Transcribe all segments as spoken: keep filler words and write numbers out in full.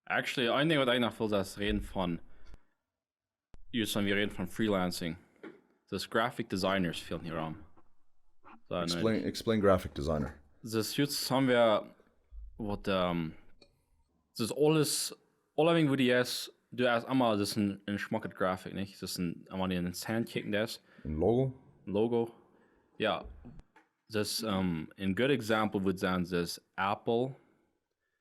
Actually, een Dinkj waut ekj noch well, es räden von, just wan wie räden von Freelancing. Daut graphic designers fälen hia aun. So, explain, explain graphic designer. Daut es just, haben wir waut, ähm, daut es aules, aulawäajen woo du es, du hast emma, daut es een, een schmocket graphic, nich? Daut es een, wan du een Sign kjikjen deist. Een Logo? Logo. Jo. Daut es, ähm, een good example would sennen, daut es Apple.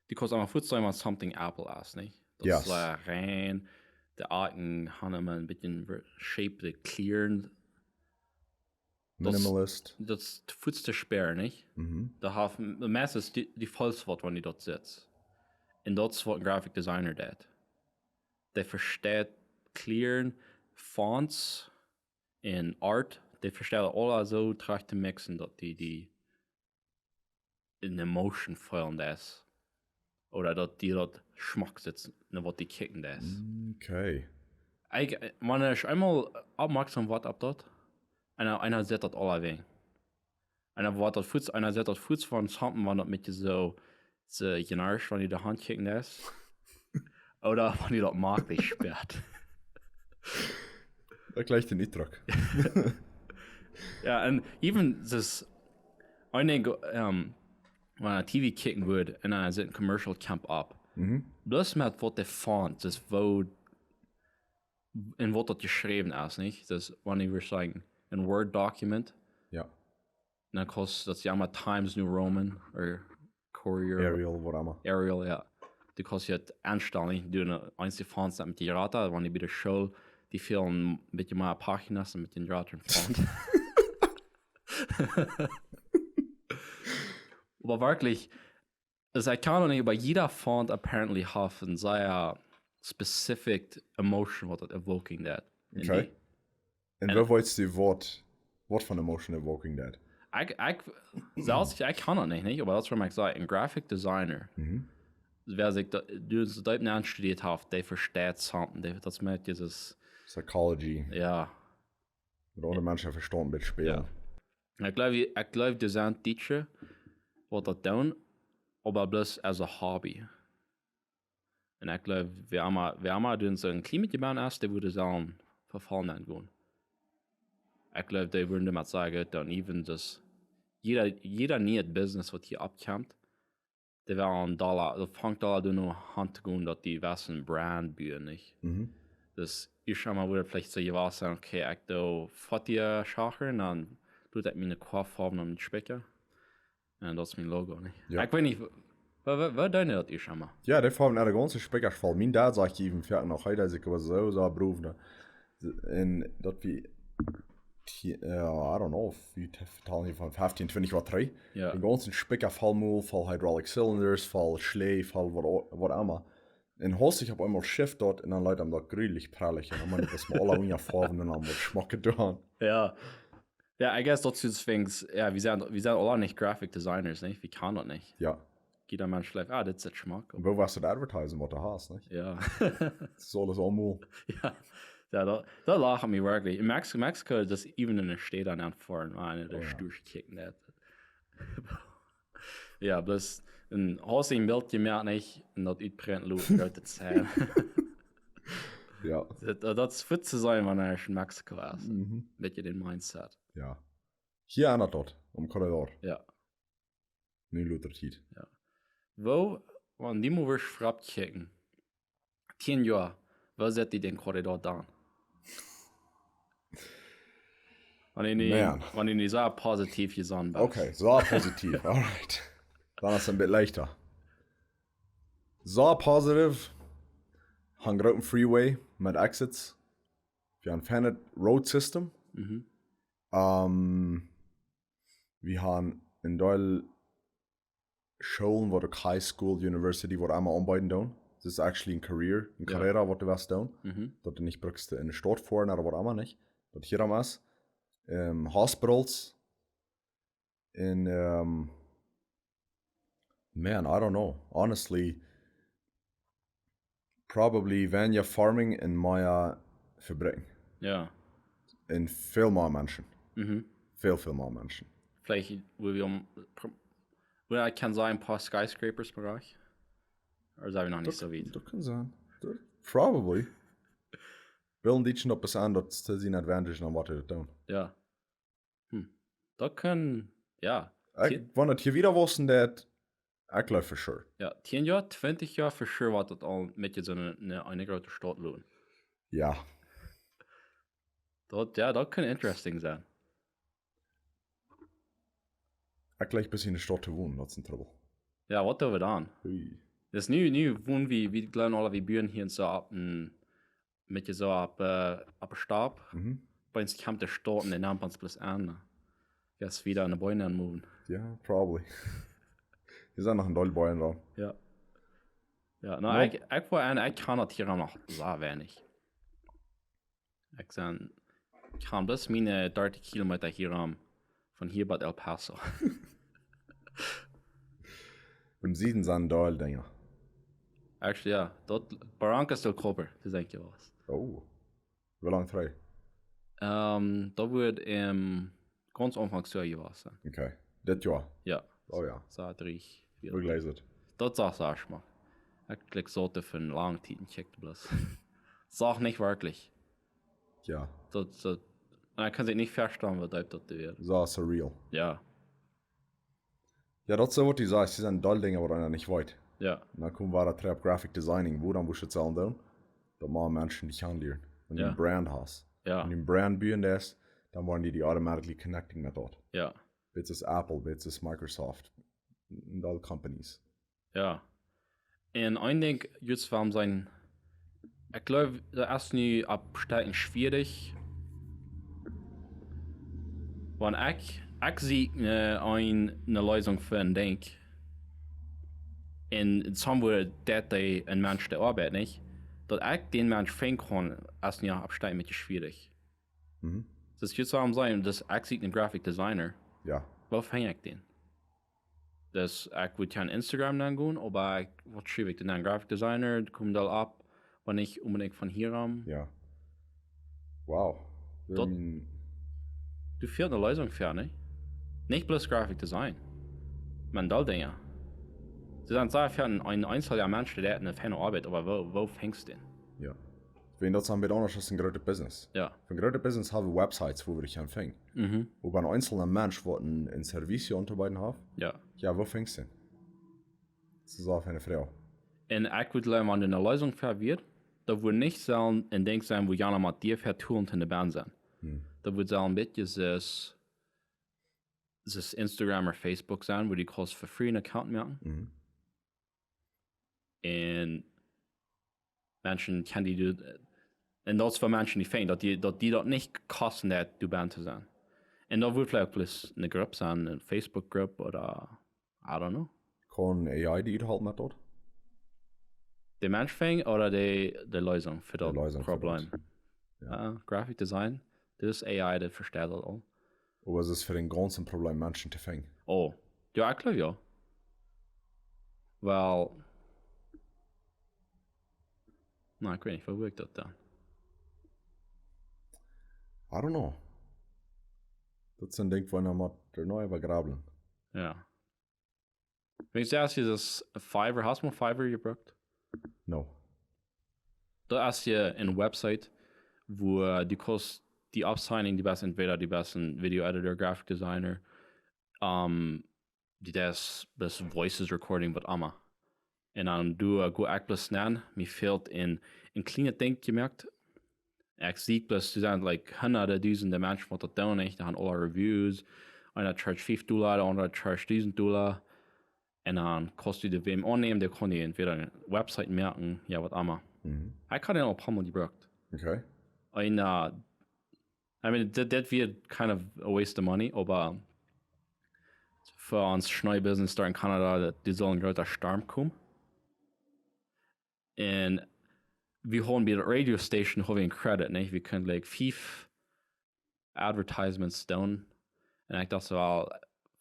Du kaust emma fuaz seenen waut something Apple es, nich? Daut es, Yes. äh, rein, de Ecken haben emma een bät ver-, shape, de Klieren. Daut es, Minimalist. daut es fuaz to spären, nich? Mhm. Daut haft, de meiste es die, die falsch waut, wan du daut sitst. Un daut es waut een graphic designer deit. Dee vesteit Klieren, Fonts un Art. Dee vesteit aules soo trajcht to mixen, daut du, du een emotion feelen deist. Ooda daut die daut schmock sitt, no waut du kjikjen deist. Okay. Ekj, wan ekj eemol oppmoaksom woa opp daut, un eena, eena sitt daut aulawäajen. Eena woat daut fuaz, eena sitt daut fuaz von something, wan daut met die soo, soo jenarsch, wan du de Haunt kjikjen deist. Ooda wan du daut maklich späat. Daut jlikjt dän Utdruck. Jo, un even daut, een Dinkj, ähm, wan eena T V kjikjen wudd un dan sitt een commercial, kjemt opp. Mhm. Bloos met waut de Font, daut woo, un waut daut jeschräwen es, nich? Daut, wan du wurscht sajen, een Word document, Jo. dan kaust, daut es emma Times New Roman ooda Courier. Arial, waut emma. Arial, jo. Du kaust daut enstalen, nich? Du, eent de Fonts met de Rata, wan du bie de School, dee fälen een bät mea Paginas met dän Rata Font. Oba werkjlich, daut ekj kaun noch nich, oba jieda Font apparently haft een sea specific emotion waut daut evoking deit. Un Okay. die, Un woo weetst du waut, waut fa emotion evoking deit? Ekj, ekj, selfst, ekj kaun daut nich, nich? Oba daut es wuarom ekj saj, een graphic designer, Mhm. wäa sikj daut, dee daut deep nenn studieet haft, dee vesteit something, dee, daut es met dit, Psychology. Jo. Met aundre Menschen Vestaunt een bät spälen. Jo. Ekj jleew, ekj jleew, doa sent Teacher waut daut doonen, oba bloos as a hobby. Un ekj jleew, wäa emma, wäa emma doonen soon Klima jebuen es, dee wudden sellen vefaulen dan gonen. Ekj jleew, dee wudden doamet sajen, dan even daut jieda, jieda nieet Business waut hia oppkjemt, dee wellen Dolla, daut fangt Dolla doano aun to gonen, daut dee waut een Brand buen, nich? Mhm. Daut es emma wada veleicht soo jewast sennen, okay, ekj doo Fatja Schacher un dan doo ekj miene Koa Foawen opp dän Spikja. Un daut es mien Logo, nich? Jo. Ekj weet nich, woo, woo, woo doonen dee daut ieescht emma? Jo, dee foawen äare gaunze Spikjasch voll. Mien Dad sajcht even foaken noch, hee deed sikj oba soo, soo prowen. Un daut wie, die, jo, I don't know, wie vetalen hia von feftieen, twintich Joa trigj. Jo. Dän gaunzen Spikja voll Mol, voll hydraulic cylinders, voll Schlee, voll waut, waut emma. Un haust sikj opp eemol shift daut un dan leet am daut grulich prellich. Un dan meent daut mau aule unjafoawen un dan waut schmocket doonen. Jo. Jo, I guess daut es things, jo, wie sent, wie sent aule nich graphic designers, nich? Wie kaun daut nich? Jo. Jieda Mensch jleeft, ah, dit sitt schmock. Un woo woascht du daut advertisen, waut du hast, nich? Jo. Daut es aules aul Mol. Jo. Jo, daut, daut lach ekj mie werkjlich. En Mexiko, Mexiko, daut es even en de Städ aun daut foaren, wua eena de Oh, jo. Stusch kjikjen deit. Jo, bloos, un haust een Bilt jemoakt, nich? Un daut utprinten loten, daut et sennen. Jo. Daut, daut es fuaz to seenen, wan eena en Mexiko es. Mhm. Bät dän Mindset. Jo. Hia aun daut, aum Korridor. Jo. Nu lota Tiet. Woo, wan du mol wurscht verautkjikjen, tieen Joa, woo sitt dee dän Korridor dan? Wan du nich, Man. Wan du nich soo positiev jesonnen best. Okay, soo positiev, alright. Dan es et een bät leichta. Soo positiev, een grooten Freeway met Exits. Wie haben een feinet Road System. Mhm. Ähm, wie haben een Deel Schoolen, waut uk High School, University, waut emma aunbeeden doonen. Daut es actually een Career, een Jo. Carrera, waut du woascht doonen. Mhm. Daut du nich bruckst en de Staut foaren ooda waut emma, nich. Daut hia aun es. Ähm, Hospitals. Un, ähm, man, I don't know. Honestly, probably weinja Farming un mea Fabriken. Jo. Un väl mea Menschen. Mhm. Väl, väl mea Menschen. Veleicht, woo wie om, woo ekj kaun sajen, een poa Skyscrapers Bereich. Ooda sent wie noch nich soo wiet? Daut kaun sennen. Daut, probably. Billen dee Dietsche opp es aun, daut es to sien advantage, dan woat hee daut doonen. Jo. Hm. Daut kaun, jo. Ekj, wan et hia wieda wausen deit, ekj jleew for sure. Jo, tieen Joa, twintich Joa for sure woat daut aul met soone, eene, eene groote Staut loten. Jo. Daut, jo, daut kaun interesting sennen. Ekj jleew, bat hia enne Staut to wonen, daut es een Trubbel. Jo, waut doo wie dan? Ui. Daut es nu, nu wonen wie, wie jleewen aule, wie buen hia soo opp een, met soo opp, äh, opp een Stap. Mhm. Bie ons kjemt de Staut un dee nemt ons bloos aun. Jo, es wieda aun de Bäume aunmoven. Jo, probably. Hia sent noch een Deel Bäume doa. Jo. Jo, nu, no. Ekj, ekj woa aun, ekj kaun daut hia noch soo weinich. Ekj sie, ekj kaun bloos miene dartich Kilometa hia aun, von hia bat El Paso. Em Süden sent doll Dinja. Actually, jo, daut Barrancas del Cobre, daut denkj ekj wia. Oh, woo lang trigj? Ähm, daut woat em gaunz Aunfank Joa jewast sennen. Okay, dit Joa? Jo. Oh jo. Soo, dree, vea. Woo jleich es et? Daut sach soo aus mau. Ekj kjikj soo fa eene lange Tiet un kjikj bloos. Sach nich werkjlich. Jo. Daut, daut, un ekj kaun sikj nich vestalen, waut daut wia. Soo surreal. Jo. Jo, daut es soo waut du sajchst, daut sent doll Dinja, waut eena nich weet. Jo. Un dan kjemt wada trigj opp graphic designing, woo dan wurscht du daut sellen doonen? Daut mea Menschen die kjanen lieren. Wan du Jo. een Brand hast. Jo. Wan du een Brand buen deist, dan woaren dee, dee automatically connecting met daut. Jo. Bie ons es Apple, bie ons es Microsoft. Un aul companies. Jo. Un een Dinkj, jrod wuarom sent, ekj jleew, daut es nu opp Städen schwierich. Wan ekj, ekj see, äh, een, eene Leesunk fa een Dinkj. Un somewhere daut dee een Mensch dee Oabeit nich. Daut ekj dän Mensch finjen kaun, es nu opp Städen een bät schwierich. Mhm. Daut es jrod wuarom sent, daut ekj see een graphic designer. Jo. Woo finj ekj dän? Daut ekj wudd kjeen Instagram aungonen, oba ekj, waut schriew ekj dan? Graphic designer, kjemt doa opp, wan ekj onbedinjt von hia aun. Jo. Wow. Daut, Ähm, doa fält eene Leesunk fa, nä? Nich bloos graphic design. Mau aul Dinja. See sent sea fa een, een eensja Mensch, dee deit eene feine Oabeit, oba woo, woo finjst du dän? Jo. Wan daut soo een bät aundasch es aus een grootet Business. Jo. Fa een grootet Business hab wie Websites, wua wie dee kjennen finjen. Mhm. Oba een eensja Mensch, waut een, een Service auntobeeden haft, Jo. jo, woo finjst du dän? Daut es uk eene Froag. Un ekj wudd jleewen, wan doa eene Leesunk fa wia, daut wudd nich soo een Dinkj sennen, wua jana mau die fa Tools aun de Bän sent. Hm. Daut wudd soo een bät soo aus, soo aus Instagram ooda Facebook sennen, wua du kaust fa free een Account moaken. Mhm. Un Menschen kjennen die, un daut es fa Menschen, dee finjen, daut dee, daut dee daut nich kosten deit, doa bie to sennen. Un daut wudd veleicht uk bloos eene Grupp sennen, eene Facebook-Grupp ooda, I don't know. Kaun A I die halpen met daut? De Mensch finjen ooda de, de Leesunk fa De daut Leesunk fa Problem? daut. Jo. Jo, graphic design, daut es A I, daut vesteit daut aul. Oba es et fa een gaunzet Problem, Menschen to finjen? Oh, jo, ekj jleew jo. Well, na, ekj weet nich, woo wudd ekj daut doonen? I don't know. Daut es een Dinkj, wua eena mott doa noch äwa grabblen. Jo. Wan du sajchst, daut es Fiverr, hast du mol Fiverr jebrukt? No. Daut es hia eene Website, wua du kaust die opsignen, du best entweder, du best een Video Editor, Graphic Designer, ähm, du deist, best Voices Recording, waut emma. Un dan doo ekj, go ekj bloos nenn, mie fält een, een kjlienet Dinkj jemoakt. Ekj see bloos, doa sent, like, hunderte, dusende Menschen, waut daut doonen, nich? Dee haben aule Reviews. Eena charge fief Dolla, de aundra charge dusend Dolla. Un dan kaust du dee wäm aunnämen, dee kaun die entweder eene Website moaken, jo, waut emma. Mhm. Ekj hab dän aul een poa Mol jebrukt. Okay. Un, äh, I mean, daut, daut wia kind of a waste of money, oba fa ons Schnee-Business doa en Kanada, daut, doa saul een groota Storm komen. Un wie hauden bie de Radio Station, haud wie een Credit, nich? Wie kunnen, like, fief Advertisements doonen. Un ekj docht soo, well,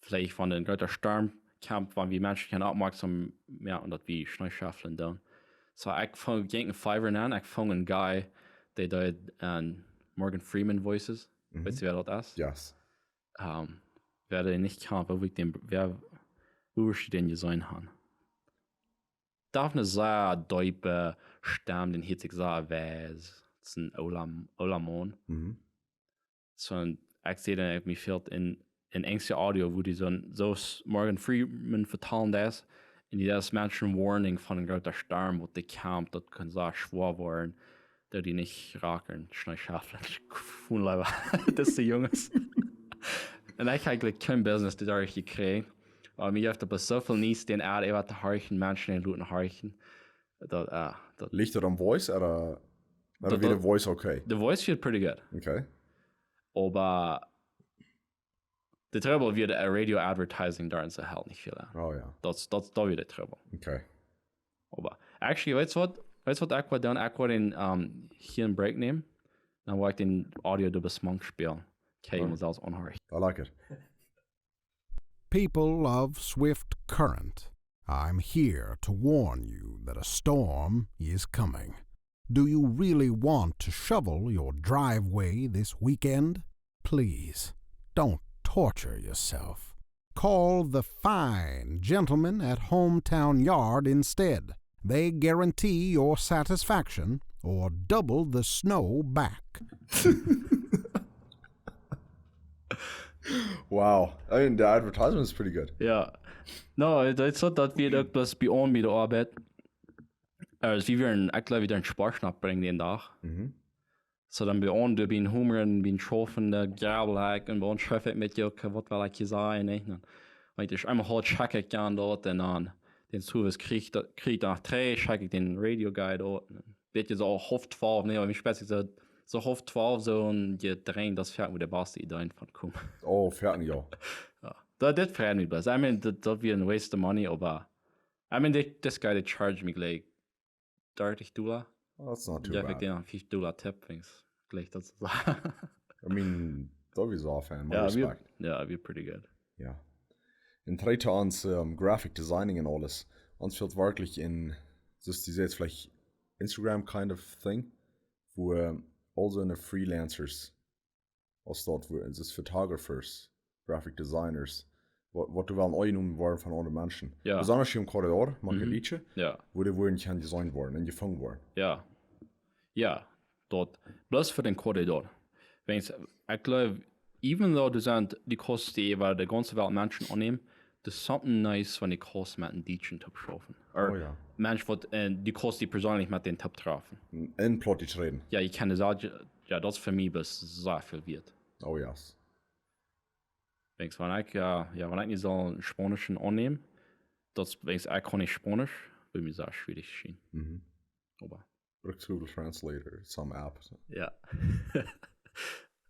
veleicht wan een groota Storm kjemt, wan wie Menschen kjennen oppmoaksom moaken, daut wie Schnee schaufflen doonen. So, ekj fung, jinkj en Fiverr aun, ekj fung een Guy, dee deed, äh, Morgan Freeman Voices. Mhm. Weetst du, wäa daut es? Yes. Ähm, wäa dän nich kjant, woo ekj dän, wäa, woo ekj dän jeseenen hab. daut haft eene sea deepe Stemm, dee hieet sikj sea wies. Daut es een oola, oola Maun. Mhm. Soo, un ekj säd dan, ekj mie fält een, een enjstje Audio, wua dee soo, soo aus Morgan Freeman vetalen deed, un dee deed Menschen woarnen von een grooten Storm, waut dee kjemt, daut kaun sea schwoa woaren, daut dee nich raken, schnell schaffen. Von Leiba, dise Junges. Un ekj hab, like, kjeen Business doaderch jekjräajen. Oba mie haft daut soo väl Niees, dän Aad äwa to horchen, Menschen loten horchen. Daut, ah, daut Licht et aum Voice, ooda, ooda Daut, wia de daut Voice okay? De Voice wia pretty good. Okay. Oba de Trubbel wia de Radio Advertising, doa en soo helt nich väl aun. Oh jo. Daut, daut, daut wia de Trubbel. Okay. Oba, actually, weetst waut? Weetst waut ekj woa doonen? Ekj woa een, um, hia een Break nämen. Dan woa ekj dän Audio doa bie mank spälen. Okay, Oh. Mott selfst aunhorchen. I like it. People of Swift Current, I'm here to warn you that a storm is coming. Do you really want to shovel your driveway this weekend? Please, don't torture yourself. Call the fine gentlemen at Hometown Yard instead. They guarantee your satisfaction or double the snow back. Wow. I mean, the advertisement is pretty good. Jo. No, daut es soo, daut wia uk bloos bie ons bie de Oabeit. Äh, aus wie wieren, ekj jleew, wie wieren Sparschnapp brinjen dän Dach. Mhm. Soo dan bie ons, doa bie een Homer un bie een Schaufen, de Grabbel ekj, un bie ons schaufen met je uk, waut well ekj hia sajen, nä? Dan, wan ekj daut eemol haud, check ekj dan daut un dan dän Service kjrieech, daut, kjrieech ekj dan trigj, check ekj dän Radio Guide uk. Un weet jie, soo haulf twalf, nä, oba mie spetst soo, soo haulf twalf, soo een Jedrenkj, daut es fa mie de baste Idee von komen. Oh, fa mie, jo. Jo. Daut, daut freit mie bloos. I mean, daut, daut wia een waste of money, oba, I mean, this, this guy, dee charged mie, like, dartich Dolla. Oh, that's not too bad. Jo, ekj deed een fief Dolla Tip, things. Jlikj daut soo. I mean, daut wia soo, Fan, Jo, wia, respect. Jo, wia pretty good. Jo. Un trigj to ons, ähm, Graphic Designing un aules. Ons fält werkjlich een, daut es, dee sajcht veleicht Instagram kind of thing, wua, ähm, aul soone Freelancers aus daut, wua, daut es Photographers, Graphic Designers, waut, waut doa wellen aunjenomen woaren von aundre Menschen. Jo. Besondasch hia em Corridor, mank Mhm. Liedje, Jo. Wua dee woaren kjennen jeseenen woaren un jefungen woaren. Jo. Jo, daut. Bloos fa dän Corridor. Wan, ekj jleew, even though doa sent dee Kosten, dee äwa de gaunze Welt Menschen aunnämen, daut es something nice, wan dee Kosten met een Dietschen toop schaufen. Ooda Oh jo. Mensch, waut, äh, dee Kosten, dee perseenlich met dän toop trafen. Un, un Plautdietsch räden. Jo, ekj kaun daut, jo, daut es fa mie bloos soo väl wieet. Oh yes. Denkjst, wan ekj, jo, jo, wan ekj nich soo een Spaunischen aunnäm, daut es, denkjst, ekj kaun nich Spaunisch, wudd mie sea schwierich schienen. Mhm. Oba Bruckst Google Translate or some app. Jo.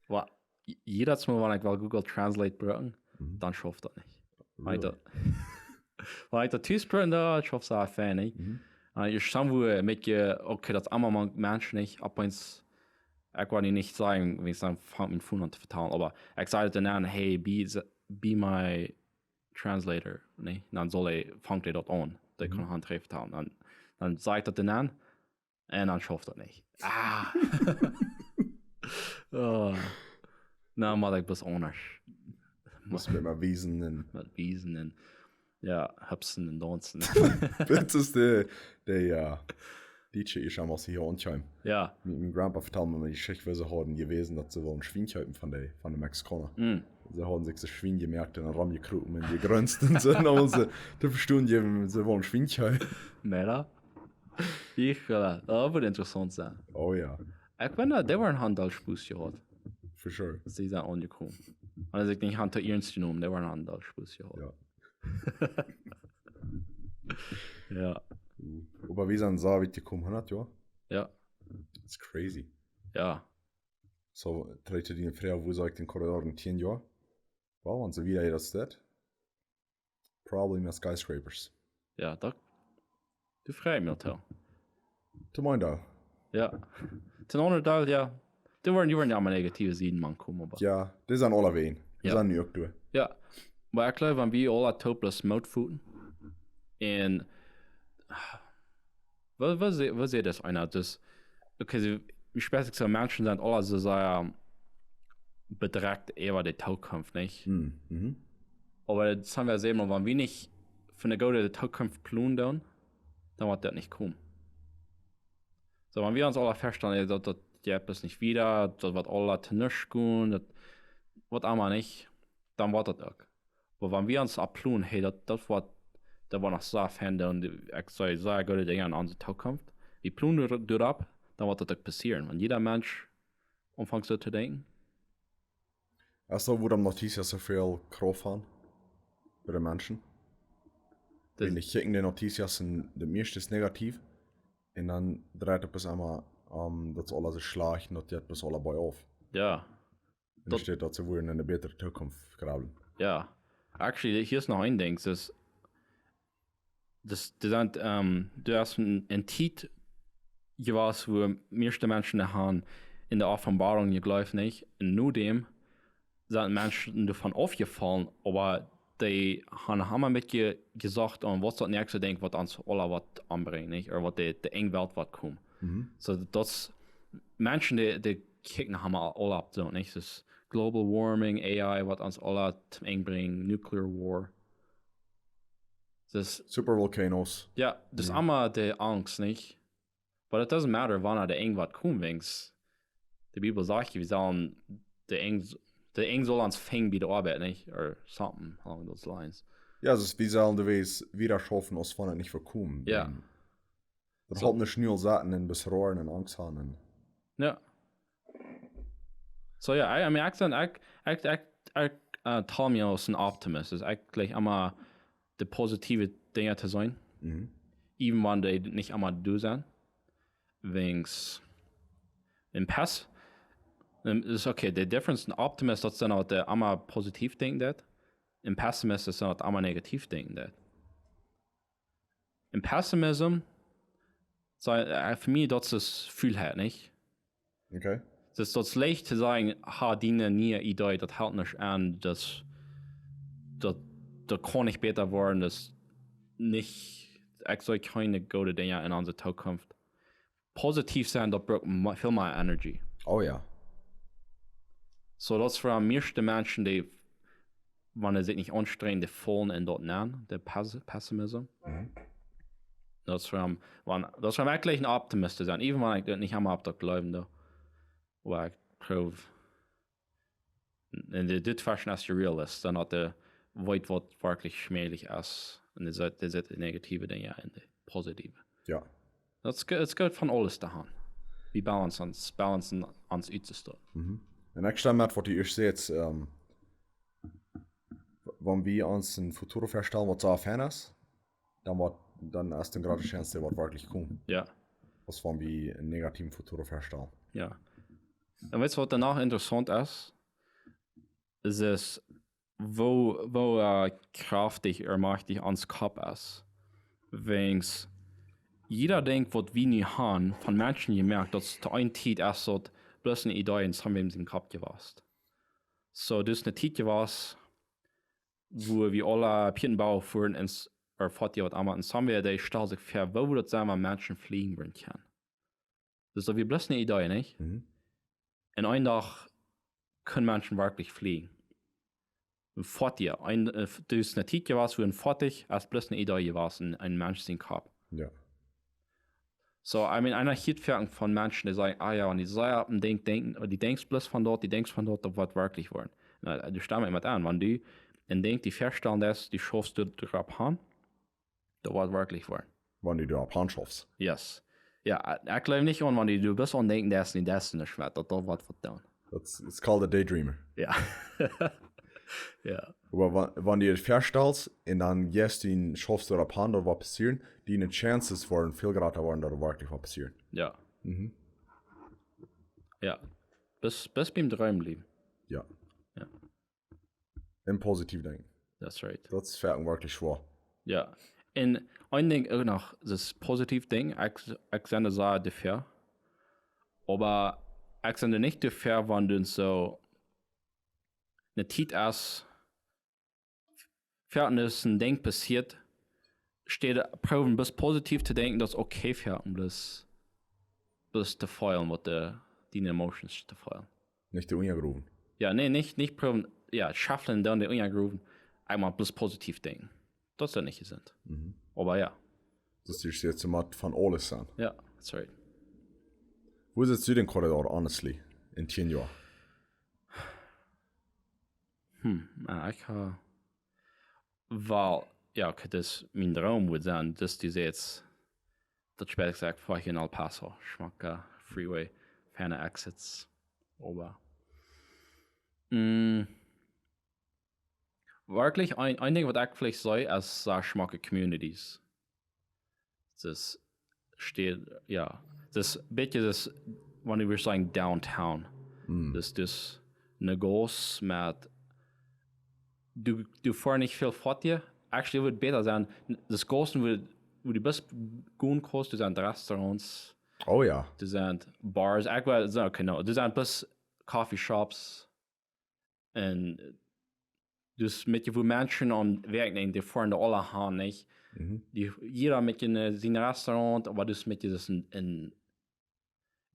Oba, j-, jiedet Mol, wan ekj well Google Translate brucken, Mhm. dan schauft daut nich. Wan ekj Really? daut, wan ekj daut tus brucken doo, schauft daut fein, nä? Mhm. Un ekj stonn wua, äh, met je, okay, daut es aulemol Menschen, nä? Opp eens, ekj woa nich sajen, wan ekj dan fang mien Phone aun to vetalen, oba ekj saj dan aun, hey, be, be my translator, nä? Dan saul hee, fangt hee daut aun. Dee Mhm. kaun Haunt vetalen. Dan, dan saj ekj daut dan aun, un dan schauft daut nich. Ah. Oh. Na, mott ekj bloos aundasch. Mott mie mol wiesen un Mott wiesen un, jo, hupsen un daunzen. Daut es de, de, jo, Dietsche es aul mol hia aunjekomen. Jo. Mien, mien Grandpa vetald mie eene Jeschicht, woo see hauden jewäsen, daut see wullen Schwien kjeepen von de, von de Mexikauna. Mm. See hauden sikj soo Schwien jemoakt un romjekropen un jegrunzt un soo. Un dan wullen see to vestonen jäwen, see wullen Schwien kjeepen. Mera? Ekj, äh, daut woat interessaunt sennen. Oh jo. Ekj meen, äh, dee woaren een Deel Spos jehaut. For sure. See sent aunjekomen. Un aus ekj nich han to iernst jenomen, dee woaren een Deel Spos jehaut. Jo. Jo. Uh, oba wie sent soo wiet jekomen, hundat Joa? Jo. That's crazy. Jo. Soo, trigj to dee Froag, woo see ekj dän Corridor en tieen Joa? Well, wan see wada hia daut steit, probably met skyscrapers. Jo, daut, daut freit mie aul. To mien Deel. Jo. Dän aundren Deel, jo. Dee woaren, dee woaren jo mea negative Sieden mankomen, oba Jo, dee sent aule ween. Dee Jo. sent nu uk doa. Jo. Oba ekj jleew, wan wie aule toop bloos Moot foten. Un, waut, waut see, waut see daut eena? Dus, okay, see, wie spälen soo, Menschen sent aule soo sea bedrekjt äwa de Zukunft, nich? Mm, mhm. Oba daut sent wie secha, wan wie nich fa eene goode Zukunft plonen doonen, dan woat daut nich komen. Soo, wan wie ons aula faststalen, daut, daut jeit bloos nich wieda, daut woat aula to nuscht gonen, daut woat aulemol nich, dan woat daut uk. Oba wan wie ons opplonen, hey, daut, daut woat, daut woat noch soo fein, dan, ekj saj, soo goode Dinja en onse Zukunft. Wie plonen doa-, doaropp, dan woat daut uk passieren. Wan jieda Mensch aunfangt soo to denkjen. Es daut, wuarom Noticias soo väl Krauft haben bie de Menschen? Daut- Wan dee kjikjen de Noticias un daut mieeschte es negativ. Un dan dreit et bloos emma om, daut es aules schlajcht un daut jeit bloos aula bie auf. Jo, Un dan steit daut see wudden en eene bätre Zukunft grablen. Jo. Actually, hia es noch een Dinkj. Daut, daut, daut sent, ähm, du hast een, een Tiet jewast, wua mieeschte Menschen haben en de Openboarunk jejleeft, nich? Un nu däm sent Menschen doavon aufjefollen, oba dee haben noch emma een bät jesajcht aun, waut daut näakjste Dinkj, waut ons aula woat aunbrinjen, nich? Ooda waut de, de Enj Welt woat komen. Mhm. Soo, daut Menschen, dee, dee kjikjen noch emma aula opp soo, nich? Daut global warming, A I, waut ons aula toom Enj brinjt, nuclear war. Daut, Supervolcanoes. jo, daut es Jo. emma de Angst, nich? But it doesn't matter, wanea de Enj woat komen, wiels de Bibel sajcht, wie sellen de Enj, de Enj saul ons finjen bie de Oabeit, nich? Or something along those lines. Jo, daut es, wie sellen de Welt wieda schaufen, aus wan et nich vekomen. Jo. Daut Soo. Halpt nich, nu aul saten un besroaren un Angst haben. Un Jo. Soo, jo, I, I mean, ekj saj, ekj, ekj, ekj, ekj, äh, tel mie aus een Optimist. Daut ekj jleich emma de positive Dinja to seenen. Mhm. Even wan dee nich emma doa sent. Wiels een Pes-, een, es okay, de difference, een Optimist, daut es dan, waut, äh, emma positiv denkjen deit. Een Pessimist es dan, waut emma negativ denkjen deit. Een Pessimism, saj, äh, fa mie, daut es Fuulheit, nich? Okay. Daut es, daut es leicht to sajen, ha, diene niee Idee, daut halpt nich aun, daut, daut, daut kaun nich bäta woaren, daut es nich, ekj saj kjeene goode Dinja en onse Zukunft. Positiv sennen, daut brukt me-, väl mea Energie. Oh jo. Soo, daut es fa mieeschte Menschen, dee, wan see sikj nich aunstrenjen, dee faulen en daut nenn, de Pes-, Pessimism. Mhm. Daut es fa, wan, daut es fa mie jleich een Optimist to sennen, even wan ekj nich emma opp daut jleewen doo. Oba ekj proow, un dit, dit fashion es de realist, dan daut dee weet, waut werkjlich schmälich es. Un dee sitt, dee sitt de negative Dinja en de positive. Jo. Daut es go-, daut es goot, von aules to haben. Wie balancen ons, balancen ons ut to stonen. Mhm. Un ekj stemm met, waut du ieescht sätst, ähm, wan wie ons een Futuro faststalen, waut soo fein es, dan woat, dan es de groote Chance, daut woat werkjlich komen. Jo. Aus wan wie een negativen Futuro faststalen. Jo. Un weetst, waut doano interessaunt es? Es, es woo, woo, äh, kjraftich ooda majchtich ons Kopp es. Wiels jieda Dinkj, waut wie nu haben, von Menschen jemoakt, daut es to eene Tiet es daut bloos eene Idee en someone sien Kopp jewast. Soo, daut es eene Tiet jewast, wua wie aula Pietenbau fuaren un s-, ooda foat je waut emma, un somebody, dee stald sikj väa, woo wudd daut sennen, wan Menschen flieejen wudden kjennen. Daut es doch wia bloos eene Idee, nich? Mhm. Un een Dach kjennen Menschen werkjlich flieejen. Un foat je, een, äh, daut es eene Tiet jewast, wua een Foatich es bloos eene Idee jewast en een Mensch sien Kopp. Jo. Soo, I mean, eena hieet foaken von Menschen, dee sajen, ah jo, wan dee soo opp een Dinkj denkjen, dee denkjt bloos von daut, dee denkjt von daut, daut woat werkjlich woaren. Na, du stemmst met aun, wan du een Dinkj die faststalen, daut du schaufst doaropp han, daut woat werkjlich woaren. Wan du doaropp han schaufst. Yes. Jo, ekj jleew nich aun, wan du, du bloos aun denkjen deist, nich deist, nich schwat, daut, daut woat waut doonen. Daut es, it's called a daydreamer. Jo. Jo. Oba wan, wan du et faststalst un dan jeist du un schaufst doaropp han, daut woat passieren, diene Chances woaren väl jrata woaren, daut et werkjlich woat passieren. Jo. Mhm. Jo. Bloos, bloos biem Dreem bliewen. Jo. Jo. Un positiv denkjen. That's right. Daut es fa mie werkjlich schwoa. Jo. Un een Dinkj uk noch, daut positive Dinkj, ekj, ekj sie doa sea doafäa. Oba ekj sie doa nich doafäa, wan du soo eene Tiet es, fa daut een Dinkj passieet, staut proowen bloos positiv to denkjen, daut es okay fa bloos, bloos to feelen, waut de, diene emotions to feelen. Nich to unjagroven. Jo, nä, nich, nich proowen, jo, shufflen dan de unjagroven. Eemol bloos positiv denkjen. Daut es dan nich jesunt. Mhm. Oba jo. Dus du sittst nu met von aules aun. Ja, that's right. Woo sittst du dan, Corridor, honestly, en tieen Joa? Hm, na, ekj ha, well, jo, ekj, daut es mien Droom wudd sennen, daut du sajchst, daut spält sikj foaken en El Paso, schmocke Freeway, feine Exits, oba. Mm, werkjlich, een, een Dinkj waut ekj veleicht see, es, äh, schmocke Communities. Daut es, steit, jo, daut es een bät, daut es, wan wie sajen downtown. Daut es, daut es ne Gauss met, du, du foascht nich väl Foatieje. Actually, wudd bäta sennen, daut es Gaussen, wua, wua du bloos gonen kaust, doa sent Restaurants, Oh jo. doa sent Bars, ekj well, so, okay, no, doa sent bloos Coffeeshops. Un daut es met je, wua Menschen aun woakjen, dee foaren doa aula han, nich? Mhm. Dee, jieda met je, äh, sien Restaurant, oba daut es met je, daut es een, een,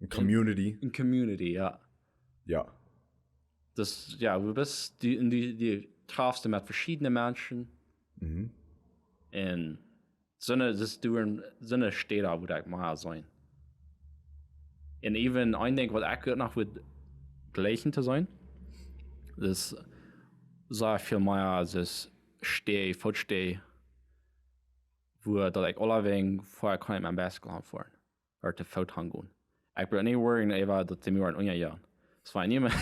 Een community. een Community, jo. Jo. Daut es, jo, du best, dee, dee, dee trafst met veschiedne Menschen. Mhm. Un soone, daut es doa, soone Städen, wua ekj mau sennen. Un even, een Dinkj waut ekj noch wudd jlikjen to sennen, daut es sea väl mea, daut es Städ, Footstäd, wua daut ekj aulawäajen foaren kaun met mien Bicycle hanfoaren. Ooda to Foot hangonen. Ekj bruk nich worryen äwa daut dee mie woaren unjajoagen. Daut es nich mea.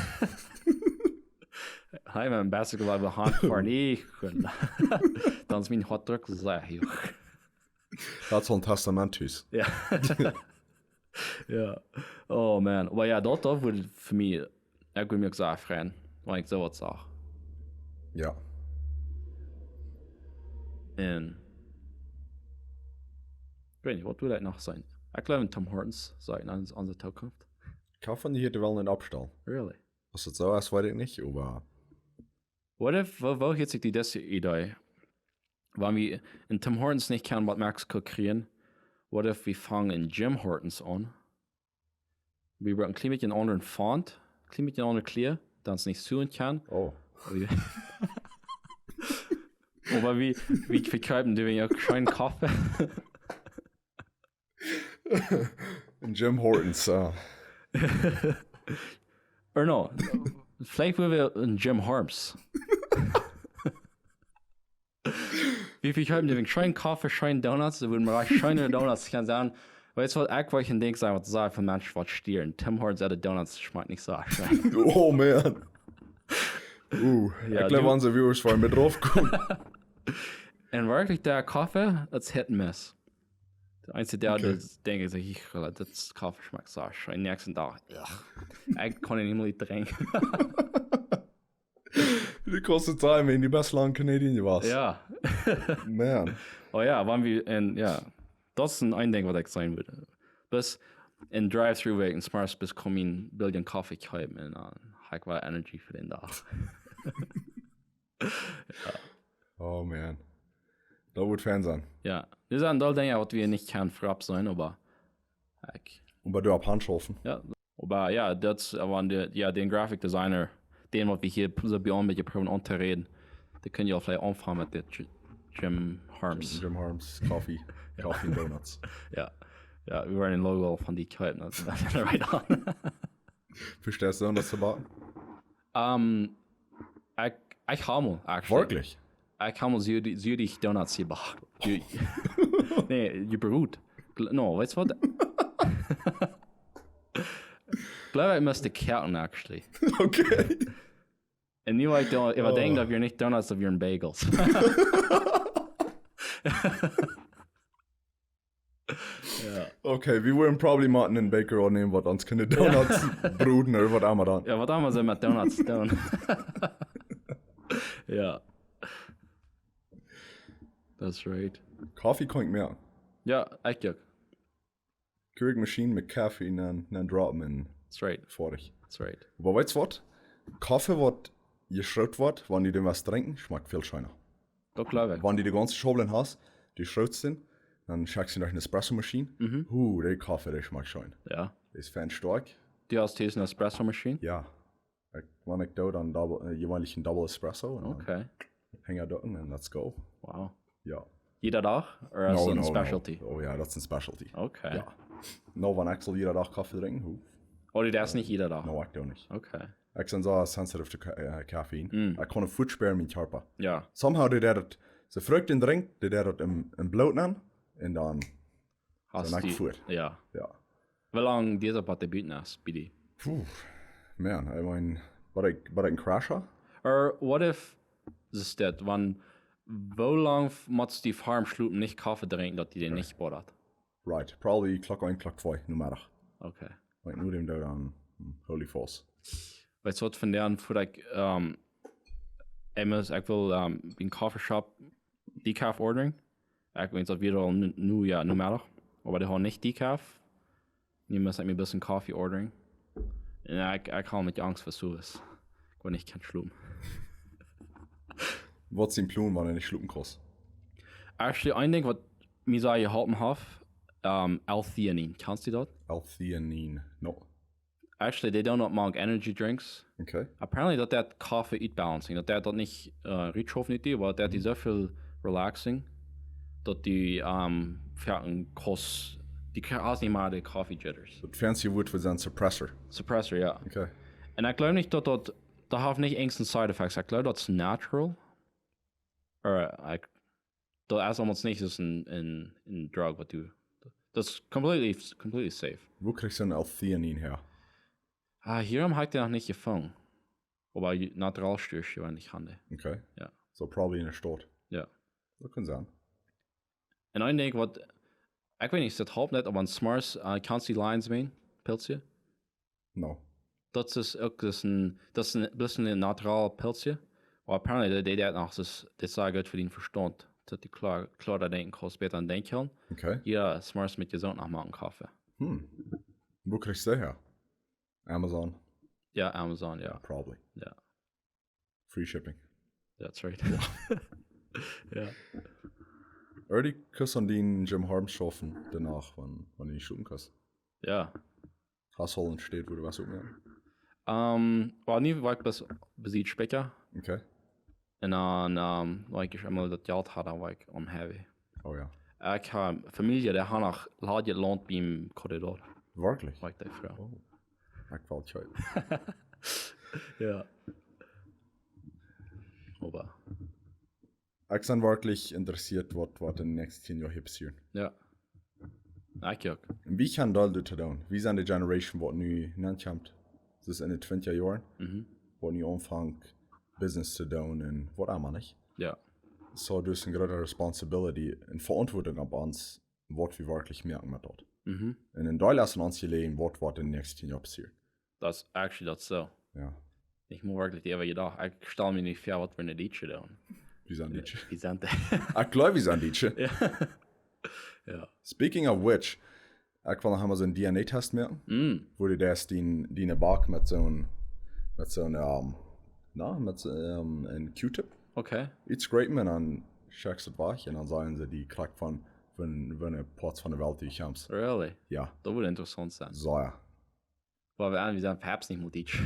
Hab mien Bicycle äwa hanfoaren, ekj kunn. Dan es mien Hoatdruck sea huach. Daut es een Testament, Tus. Jo. Jo. Oh man. Oba jo, daut, daut wudd fa mie, ekj wudd mie uk sea freien, wan ekj soo waut sach. Jo. Un, ekj weet nich, waut wudd ekj noch sennen? Ekj jleew en Tim Hortons, soo en onse, onse Zukunft. Ekj hab von dee hia de Wellen en Opstal. Really? Aus daut soo es, weet ekj nich, oba What if, woo, woo hieet sikj dee, dise Idee? Wan wie en Tim Hortons nich kjennen waut Mexiko kjrieen, what if wie fangen en Jim Hortons aun? Wie brucken een kjlien bät en aundren Font, kjlien bät en aundre Klia, dan es nich soo en kjennen. Oh. Oba wie, wie vekjeepen, doo wie uk scheenen Koffe. En Jim Hortons, jo. Or no, veleicht wudden wie en Jim Horms. Wie vekjeepen dee scheenen Koffe, scheenen Donuts, doa wudden wie scheene Donuts kjennen sennen. Weetst waut, ekj wull een Dinkj sajen, waut sea väl Menschen waut stieren. Tim Hortons äare Donuts schmakjt nich soo scheen. Oh man. Uh, Jo, ekj jleew, du- onse Viewers woaren met raufkomen. Un werkjlich, de Koffe, daut es hit and miss. De eensje Deel, Okay. Daut denkj ekj, ekj, daut Koffe schmakjt soo scheen. Dän näakjsten Dach, ugh. Ekj kaun dän nich mea drinkjen. Dee kost Tiet, wan dee best lang Canadian wia. Jo. Man. Oh jo, wan wie, un jo, daut es een, een Dinkj waut ekj sennen wudd. Bloos en Drive-Thru, wua ekj en Smarts bloos kaun een bät Koffe kjeepen un dan hab ekj wada Energy fa dän Dach. Oh man. Daut wudd fein sennen. Jo, dit sent aul Dinja waut wie nich kjennen veropp sennen, oba ekj Oba du opp Haunt schaufen. Jo, oba jo, daut es, äh, wan de, jo, dän Graphic Designer, dän waut wie hia pr-, soo bie ons een bät proowen auntoräden, dee kunn jo veleicht aunfangen met dit J-, Jim Horms. Jim Horms, Coffee, Coffee and Donuts. Jo, jo, wie woaren een Logo von dee kjeepen, daut es right on. Vesteist du, daut to backen? Ähm, ekj, ekj hab mol, actually. Werkjlich? Ekj hab mol Süd-, Südig Donuts jebacken. Ju-, nä, jebrut. Gl-, no, weetst waut? Jleew ekj must de Kjäakjen, actually. Okay. Un nu woa ekj doa, ekj Oh. denkj, daut wia nich Donuts, daut wieren Bagels. Jo. Okay, wie wudden probably motten een Baker aunneemen, waut ons kjennen Donuts brooden ooda waut emma dan. Jo, waut emma see met Donuts doonen. Jo. That's right. Coffee kaun ekj moaken. Jo, ekj uk. Kjrieen Maschien met Coffee un dan, dan droppen un That's right. foadich. That's right. Oba weetst waut? Coffee waut jeschroot woat, wan du dän waut drinkjst, schmakjt väl scheena. Daut jleew ekj. Wan du de gaunze Schaubel hast, du schrootst dän, dan schickjst du no eene Espresso-Maschien. Mhm. Uh, dee Coffee, dee schmakjt scheen. Jo. Dee es fein stoakj. Du hast hia eene Espresso-Maschien? Jo. Ekj, wan ekj doo, dan double, äh, jeweenlich een Double Espresso. Un dan Okay. Henja drücken un let's go. Wow. Jo. Jieda Dach? Ooda es daut een specialty? Oh jo, daut es een specialty. Okay. Jo. No, wan ekj saul jieda Dach Koffe drinkjen, hu? Oh, du deist nich jieda Dach? No, ekj doo nich. Okay. Ekj sie soo sensitive to ca- eh, caffeine. Ekj kaun daut fuaz spieren en mien Kjarpa. Jo. Somehow deit daut, soo frie ekj daut drink, deit daut em, em Bloot aun. Un dan, dan ekj fuaz. Jo. Jo. Woo lang diet daut, waut de Bunt es, bie die? Puh, man, I mean, waut ekj, waut ekj een Crash ha? Or what if, es daut, wan, woo lang f- motst du ver schlopen nich Koffe drinkjen, daut die dän nich bothert? Right, probably Klock eent, Klock twee, Nomeddach. Okay. Wan ekj nu dän doo, dan, hm, holy falls. Weetst waut, vondoag, ekj, ähm, ekj mott, ekj well, ähm, bie een Coffee Shop Decaf ordern. Ekj weet nich, auf wie daut nu, nu, jo, Nomeddach. Oba dee hauden nich Decaf. Nu mott ekj mie een bät Koffe ordern. Un ekj, ekj ha een bät Angst ver soo waut. Ekj well nich kjennen schlopen. Waut es dien Plon, wan du nich schlopen kaust? Actually, een Dinkj, waut mie sea jeholpen haft, ähm, L-Theanine. Kjanst du daut? L-Theanine, no. Actually, they don't want energy drinks. Okay. Apparently, daut deit Koffe utbalancing. Daut deit daut nich, äh, rutschaufen nich, oba daut deit die soo väl relaxing, daut du, ähm, fa een Kos, du krie- hast nich mea de Coffee jitters. Daut fancy Wuat fa sien suppressor. Suppressor, jo. Okay. Un ekj gleew nich, daut daut, daut haft nich eens side effects. Ekj gleew, daut es natural. Or, ekj daut es almost nich, daut es een, een, een drug, waut du, daut es completely, completely safe. Wua kjrichst du een L-Theanine häa? Ah, hia ha ekj dee noch nich jefungen. Oba je- natural Stores, jo, wan ekj han dee. Okay. Jo. So probably en de Staut. Jo. Daut kaun sennen. Un een Dinkj, waut, ekj weet nich, es daut halpt nich, oba een Smarts, äh, kjanst du Lion's Mane, Pilsje? No. Daut es uk, daut es een, daut es een, daut es een natural Pilsje. Oba apparently, daut, daut deit noch, daut, daut es sea goot fa dän Vestaunt. Daut du kloa, kloa doaderch denkjen kaust, bäta aun denkjen. Okay. Jo, Smarts mott je soo noch moaken Koffe. Hm. Wua kjrichst du dee häa? Amazon? Jo, Amazon, jo. Probably. Jo. Free shipping. That's right. Jo. Early kaust aun dän Jim Harms schaufen, doano, wan, wan du nich schlopen kaust. Jo. Hast du aul eene Staut, wua du waut oppmoakst? Ähm, well, nu woa ekj bes-, besied späakja. Okay. Un dan, ähm, wan ekj emol daut Jelt ha, dan woa ekj om heavy. Oh jo. Ekj ha Famielje, dee ha noch Ladje Launt biem Corredor. Werkjlich? Woa ekj dee froag. Oh. Ekj well kjeepen. Jo. Oba. Ekj sie werkjlich interessieet, waut, waut en de näakjste tieen Joa hia passieet. Jo. Ekj uk. Un woo kjenn wie daut doonen? Wie sent de Generation, waut nu nenkjemt? Daut es en de twintja Joaren. Mhm. Waut nu aunfangt, Business to doonen un waut emma, nich? Jo. So, daut es eene groote responsibility un Veauntwuatunk opp ons, waut wie werkjlich moaken met daut. Mhm. Un en Deel es aun ons jeläajen, waut, waut en de näakjste tieen Joa passieet. Daut es actually daut soo. Jo. Ekj mott werkjlich äwa jedocht, ekj stal mie nich väa, waut wie en de Dietsche doonen. Wie sent Dietsche? Wie sent dee? Ekj gleew, wie sent Dietsche. Jo. Speaking of which, ekj well noch emol soon D N A-Test moaken. Mm. Wua du daut dien, dien Bak met soon, met soon, ähm, na, met soon, ähm, een Q-tip. Okay. Iets scrapen un dan checkst du daut wajch un dan sajen see die krakjt von, von, von waut Poat von de Welt du kjemst. Really? Jo. Daut woat interessaunt sennen. Soo, jo. Oba wie, wie sent perhaps nich mol Dietsche.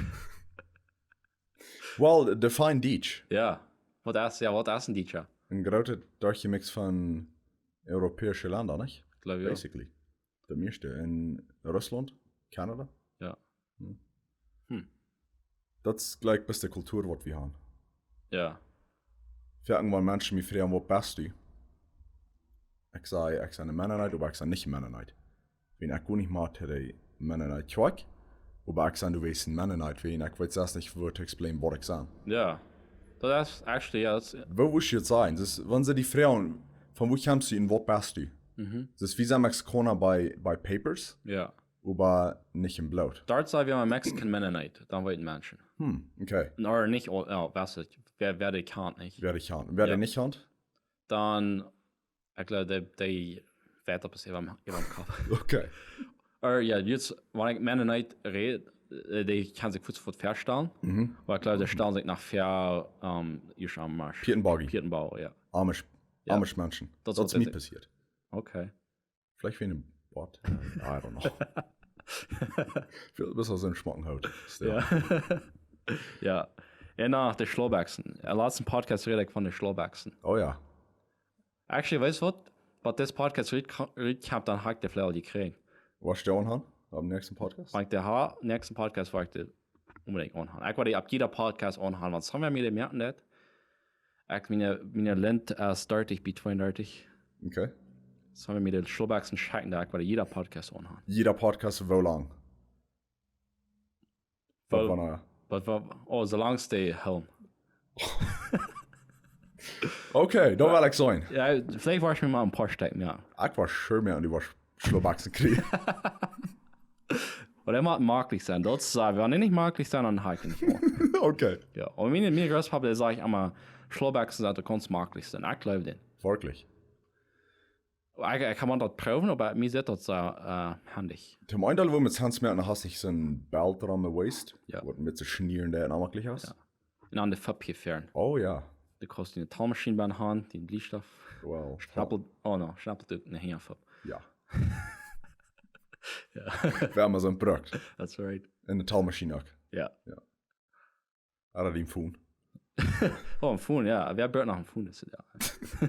Well, define Dietsch. Jo. Waut es, jo, waut es een Dietscha? Een grootet Derchjemix von europäische Lenda, nich? Gleew ekj. Basically. De mieeschte. En Russlaunt, Kanada. Jo. Hm. Hm. Daut es jlikj best de Kultua, waut wie haben. Jo. Foaken, wan Menschen mie froagen, waut best du? Ekj saj, ekj sie een Mennonite, oba ekj sie nich een Mennonite. Wiels ekj go nich mea no de Mennonite Kjoakj, oba ekj sie, du weetst, een Mennonite, wiels ekj weet selfst nich, woo to explain, waut ekj sie. Jo. Daut es actually, jo, daut es, Woo wurscht du daut sajen? Dus, wan see die froagen, von wua kjemst du un waut best du? Mhm. Dus, wie sent Mexikauna bie, bie Papers, Jo. oba nich em Bloot. Doa saj wie Mexican Mennonite, dan weeten Menschen. Hm, okay. Ooda nich, oh, oh, weetst du, wäa, wäa dee kjant, nich? Wäa dee kjant. Wäa dee Jo. nich kjant? Dan, ekj gleew, dee, dee weet daut best äwa, äwa dän Kopp. Okay. Ooda jo, jrod, wan ekj Mennonite räd, äh, dee kaun sikj fuaz väastalen. Mhm. Oba ekj gleew, dee stalen sikj noch väa, ähm, hia aum Marsch. Pieten Boggy. Pieten Boggy, jo. Amish, Jo. Amish Menschen. Daut es Daut es waut mie dee- passieet. Okay. Veleicht wia een Bot. I don't know. Väl besser soon schmocken Hoot. Still. Jo. Jo. Un dan de Schlaubbekjsen. Em latsten Podcast räd ekj von de Schlaubbekjsen. Oh jo. Actually, weetst waut? Waut dis Podcast rut, rut kjemt, dan ha ekj dee veleicht aul jekjräajen. Woascht du dee aunhan? Opp dän näakjsten Podcast? Wan ekj dee ha, näakjsten Podcast woa ekj dee onbedinjt aunhan. Ekj woa dee opp jieda Podcast aunhan, wan somebody mie dee moaken deit. Ekj, miene, miene Lint es dartich bie tweeundartich. Okay. Somebody mie dee Schlobaksen schekjen, dan ekj woa dee jieda Podcast aunhan. Jieda Podcast, woo lang? Woo- Waut wanea? Waut, waut, oh, soo lang aus dee hoolen. Okay, dan well ekj seenen. Jo, veleicht woa ekj mie mol een poa Stekj moaken. Ekj woa sure moaken, du woascht Schlobaksen kjrieen. Oba dee mott maklich sennen. Daut es, wan dee nich maklich sent, dan ha ekj dee nich mea. Okay. Jo, oba miene, miene Grootpapa, dee sajcht emma, Schlobaksen sent, dee kaun maklich sennen. Ekj jleew dän. Werkjlich. Ekj, ekj kaun daut proowen, oba mie sitt daut soo, äh, hendich. Toom eenen Deel, woo met Sans moaken, dan hast nich soon Belt rom de waist. Jo. Waut met soo schnieren, dee onmaklich es. Jo. Un aun de Fopp jefäaren. Oh jo. Du kaust dee Talmaschien bie de Haunt, dee Bliestauff. Well. Schnappelt, oh no, schnappelt uk ne Henjafopp. Jo. Jo. Wie haben soon Produkt. That's right. Enne Talmaschien uk. Jo. Ooda dee Phone. Oh, een Phone, jo. Wäa brukt noch een Phone, daut es jo.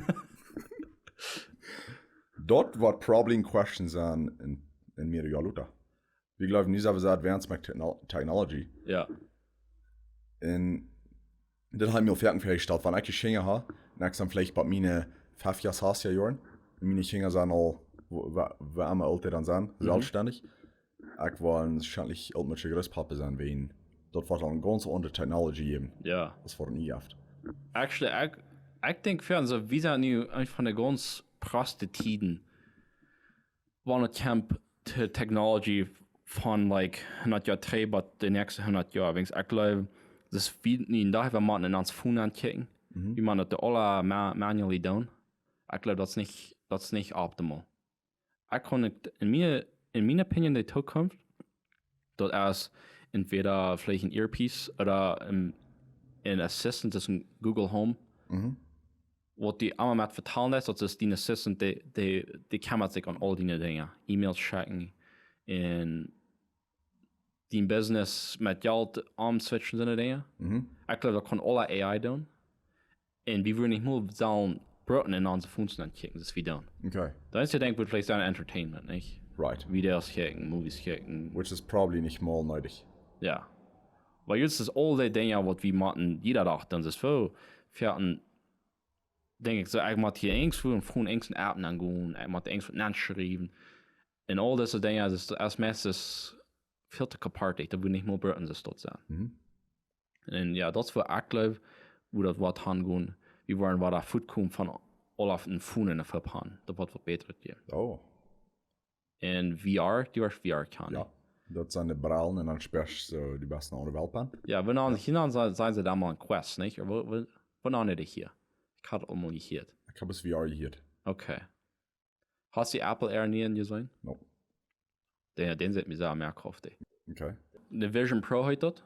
Daut woat probably een question sennen en, en mearere Joa lota. Wie jleewen, nu sent wie soo advanced met techno-, technology. Jo. Un daut haft mie aul foaken väajestalt, wan ekj Kjinja ha, un ekj sie veleicht bie miene fefstich, sastich Joa, un miene Kjinja sent aul, woo, woo, woo emma oolt dee dan sent, Mhm. selfststendich. Ekj woa een scheinlich ultimatische Grootpapa sennen, wan daut woat aul een gaunz aundre technology jäwen, Jo. aus waut nu jeft. Actually, ekj, ekj denkj fa soo, wie sent nu eent von de gaunz proste Tieden, wan et kjemt to technology von, like, hundat Joa trigj bat de näakjste hundat Joa. Wiels ekj jleew, daut wie nu een Dach, wie motten en ons Phone aunkjikjen. Mhm. Wie motten daut aula ma-, manually doonen. Ekj jleew, daut es nich, daut es nich optimal. Ekj kaun nich, en miene, en miene Opinion, de Zukunft, daut es entweder veleicht een Earpiece ooda een, een Assistant, daut es een Google Home. Mhm. Waut dee emma met vetalen es, daut es dien Assistant, dee, dee, dee kjemmat sikj om aul diene Dinja. E-Mails schekjen un dien Business met Jelt omswitchen, soone Dinja. Mhm. Ekj jleew, daut kaun aula A I doonen. Un wie wudden nich mol sellen brucken en onse Phones aunkjikjen, daut wie doonen. Okay. Dan es de Denkj, wudd veleicht sennen Entertainment, nich? Right. Videos kjikjen, Movies kjikjen. Which is probably nich mol needich. Jo. Oba jrod es aul dee Dinja, waut wie motten, jieda Dach, dan es väl, väl een, denkj ekj soo, ekj mott hia irjentwua een Phone, irjent een App aungonen, ekj mott irjentwaut aunschriewen. Un aul dise Dinja, daut es, es meistens väl too kapartig, daut wie nich mol brucken, daut daut sent. Mhm. Un jo, daut es wua ekj jleew, wua daut woat hangonen. Wie woaren wada wajchkomen von aul opp een Phone en de Fopp han. Daut woat waut bätret jäwen. Oh. Un V R, du woascht V R kjennen. Jo. Daut sent de Brillen un dan spieescht soo dee beste aun de Welt aun. Jo, wan dan, hia sent, sent see dan mol een Quest, nich? Wua, wua, wua nich hia? Ekj haud aul mol jehieet. Ekj hab es V R jehieet. Okay. Hast du Apple äare niee jeseenen? No. Dee, dee sitt mie sea meist koftig. Okay. De Vision Pro heet daut.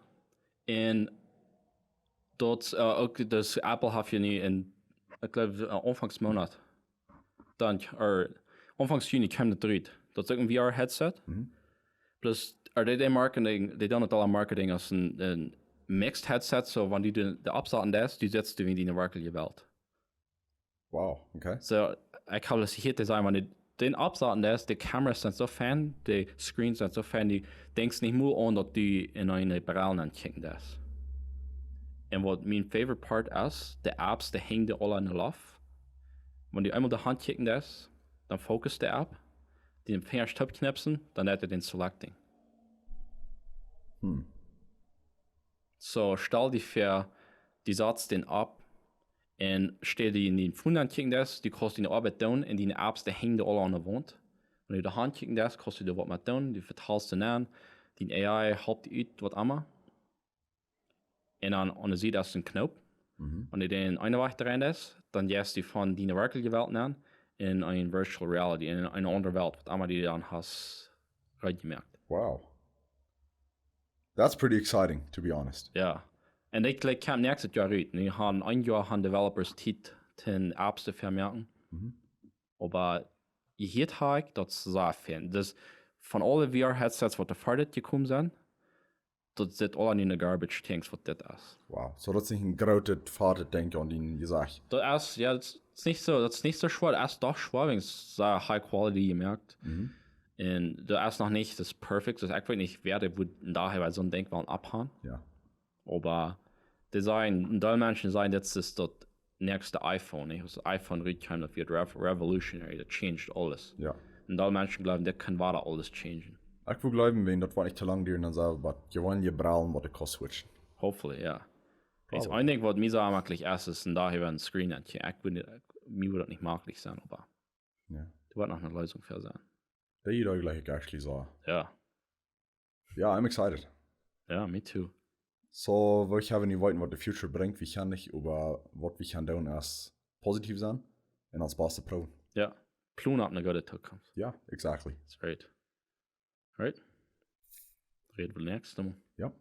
Un daut, äh, uk, daut Apple haft hia nu en, ekj jleew, äh, aunfangs Moonat. Dan, ooda aunfangs Juni kjeem daut rut. Daut es uk een V R Headset. Mhm. Plus, ooda dee, dee Marketing, dee doonen daut aule Marketing aus een, een mixed Headset, soo wan du dee, dee oppsaten deist, du sitst du en dee werkjliche Welt. Wow, okay. Soo, ekj hab daut hia jeseenen, wan du dän oppsaten deist, de Cameras sent soo fein, de Screens sent soo fein, du denkjst nich mol aun, daut du en eene Brill aunkjikjen deist. Un waut mien favorite part es, de Apps, dee henjen aula en de Loft. Wan du eemol de Haunt kjikjen deist, dan focust de App, dee Finja toopkjnipsen, dan deit dee dän selecting. Hm. Soo, stal die väa, du satst dän opp un stal die en dien Phone aunkjikjen deist, du kaust diene Oabeit doonen un diene Apps, dee henjen aula aun de Waunt. Wan du de Haunt kjikjen deist, kaust du doa waut met doonen, du vetalst dee aun, dien A I halpt die ut, waut emma. Un dan aun de Sied es een Knoop. Mhm. Wan du dän eenen Wajch dreien deist, dan jeist du von diene werkjliche Welt aun en een virtual reality, en eene aundre Welt, waut emma du dan hast reed jemoakt. Wow. That's pretty exciting, to be honest. Jo. Un ekj, like, kjemt näakjstet Joa rut. Nu han een Joa han developers Tiet, dee Apps to vemoaken. Mhm. Oba jehieet hab ekj, daut es sea fein. Dus von aule V R Headsets, waut doa ver dit jekomen sent, daut sitt aula nu enne garbage tanks, waut dit es. Wow. So, daut es nich een grootet, fautet Dinkj aun dien Jesecht. Daut es, jo, daut es nich soo, daut es nich soo schwoa, daut es doch schwoa, wäajen daut es sea high quality jemoakt. Un daut es noch nich daut perfect, daut ekj weet nich, wäa dee wudd een Dach äwa soon Dinkj wellen aufhaben. Jo. Oba dee sajen, een Deel Menschen sajen, dit es daut näakjste iPhone, nich? Aus daut iPhone rutkjeem, daut wia rev-, revolutionary, daut changed aules. Jo. Een Deel Menschen jleewen, dit kaun wada aules changen. Ekj wudd jleewen, wan daut woat nich too lang dieren, dan sell wie waut jeweenelje Brillen, waut de Kost switchen. Hopefully, jo. Daut eensje Dinkj, waut mie soo onjemaklich es, es een Dach äwa een Screen, daut je, ekj wudd, mie wudd daut nich maklich sennen, oba Jo. doa woat noch eene Leesunk fa sennen. Dee jeit glikj actually soo. Jo. Jo, I'm excited. Jo, me too. So, wie haben nu weeten, waut de future brinjt, wie kjennen nich, oba waut wie kjennen doonen es positiv sennen un ons Bastet proowen. Jo. Plon opp eene goode Zukunft. Jo, exactly. That's right. Right? Räd wie next time. Jo.